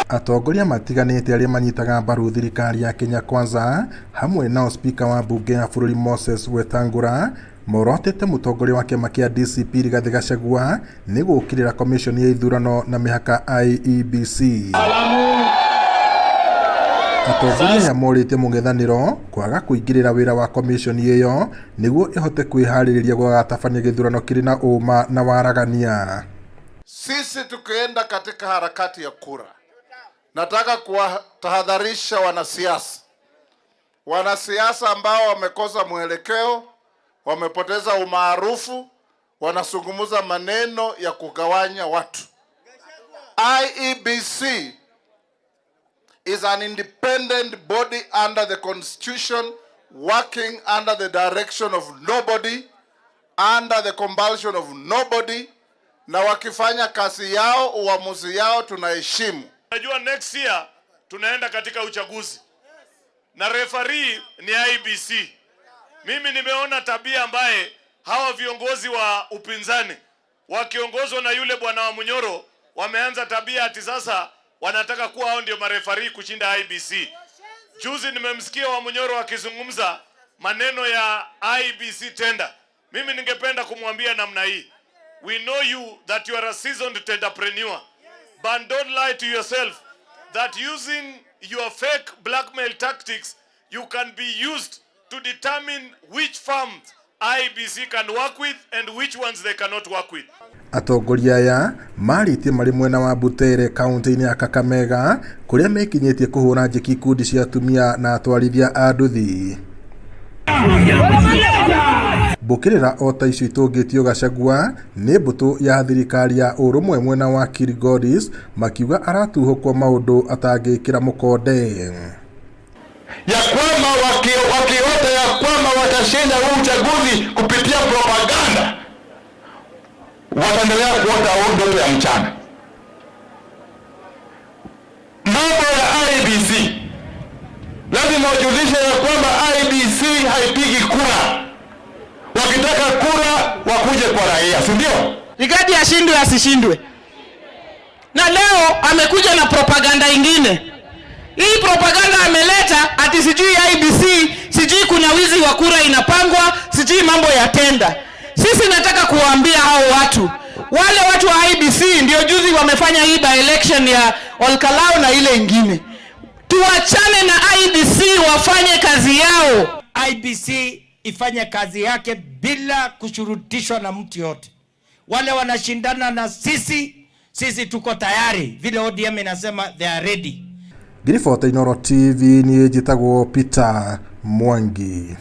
Atongoria matiganĩte arĩa manyitaga mbaru thirikari ya Kenya Kwanza hamwe nao spika wa mbunge ya bũrũri Moses Wetangula morotete mũtongoria wa kĩama kĩa DCP Rigathĩ Gachagua nĩ gũũkĩrĩra komishoni ya ithurano na mĩhaka IEBC. Atongoria aya morĩtie mũng'ethanĩro kwaga kũingĩrĩra wĩra wa komishoni ĩyo nĩguo ĩhote kwĩharĩrĩria gũgatabania gĩthurano kĩrĩ na ũma na waragania. Sisi tukienda katika harakati ya kura, nataka kuwatahadharisha wanasiasa, wanasiasa ambao wamekosa mwelekeo, wamepoteza umaarufu, wanazungumza maneno ya kugawanya watu. IEBC is an independent body under the constitution, working under the direction of nobody, under the compulsion of nobody, na wakifanya kazi yao, uamuzi yao tunaheshimu. Najua next year tunaenda katika uchaguzi na referee ni IEBC. Mimi nimeona tabia ambaye hawa viongozi wa upinzani wakiongozwa na yule bwana wa Munyoro wameanza tabia ati sasa wanataka kuwa hao ndio mareferee kushinda IEBC. Juzi nimemsikia wa Munyoro akizungumza maneno ya IEBC tender. Mimi ningependa kumwambia namna hii. We know you that you are a seasoned tenderpreneur. But don't lie to yourself that using your fake blackmail tactics, you can be used to determine which firms IEBC can work with and which ones they cannot work with. Atongoria aya marĩtie marĩ mwena wa Butere kaunti-inĩ ya Kakamega kũrĩa mekinyĩtie kũhũra njeki ikundi cia atumia na atwarithia a nduthi. Mbũkĩrĩra o ta icio itũngĩtio Gachagua nĩ mbũtũ ya thirikari ya ũrũmwe mwena wa Kilgoris makiuga aratuhũkwo maũndũ atangĩkĩra mũkonde. Ya kwamba wakiota ya kwamba watashinda huu uchaguzi kupitia propaganda, wataendelea kuota huu ndoto ya mchana. Mambo ya IEBC, lazima wajulishe ya kwamba IEBC haipigi kura. Wakitaka kura wakuje kwa raia, si ndio? Rigathi ashindwe asishindwe? Na leo amekuja na propaganda ingine. Hii propaganda ameleta ati sijui IEBC, sijui kuna wizi wa kura inapangwa, sijui mambo ya tenda. Sisi nataka kuwaambia hao watu, wale watu wa IEBC ndio juzi wamefanya hii by election ya Olkalou na ile ingine. Tuachane na IEBC wafanye kazi yao. IEBC ifanye kazi yake bila kushurutishwa na mtu yote. Wale wanashindana na sisi, sisi tuko tayari, vile ODM inasema they are ready. Ngiribota Inooro TV niĩ njĩtagwo Peter Mwangi.